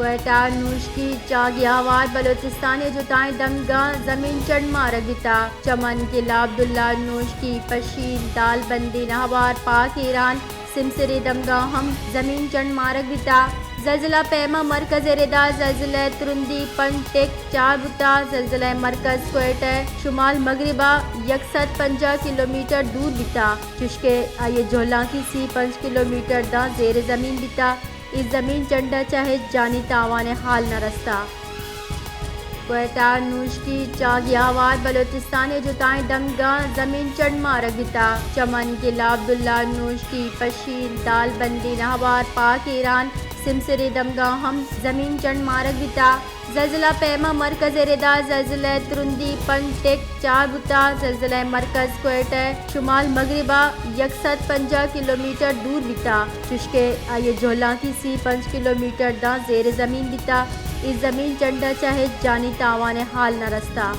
کوئٹہ، نوشکی، چاگی آوار بلوچستان ءِ جتائیں دمگاں زمین چنڈ مارگ بیتا۔ چمن، گلہ عبداللہ، نوشکی، پشین، دالبندین آوار، پاک ایران، سمسری دمگاں ہم زمین چنڈ مارگ بیتا۔ زلزلہ پیما مرکز ءِ ردا زلزلہ ءِ ترندی پنچ ٹک چار بوتا۔ زلزلہ ءِ مرکز کوئٹہ ءِ شمال مغرب ءَ یک سد پنجاہ کلومیٹر دور بیتا، چوشکہ آئی ءِ جہلانکی سی پنچ کلومیٹر داں زیر زمین بیتا۔ اے زمین چنڈ ءَ چہ ہچ جانی تاوان ءِ حال نہ رستا۔ کوئٹہ، نوشکی، چاگی آوار بلوچستان ءِ جتائیں دمگاں زمین چنڈ مارگ بیتا۔ چمن، گلہ عبداللہ، نوشکی، پشین، دالبندین آوار، پاک ایران، سمسری دمگاں ہم زمین چنڈ مارگ بیتا۔ زلزلہ پیما مرکز ءِ ردا زلزلہ ءِ ترندی پنچ ٹک چار بوتا۔ زلزلہ ءِ مرکز کوئٹہ ءِ شمال مغرب ءَ یک سد پنجاہ کلومیٹر دور بیتا، چوشکہ آئی ءِ جہلانکی سی پنچ کلومیٹر داں زیر زمین بیتا۔ اے زمین چنڈ ءَ چہ ہچ جانی تاوان ءِ حال نہ رستا۔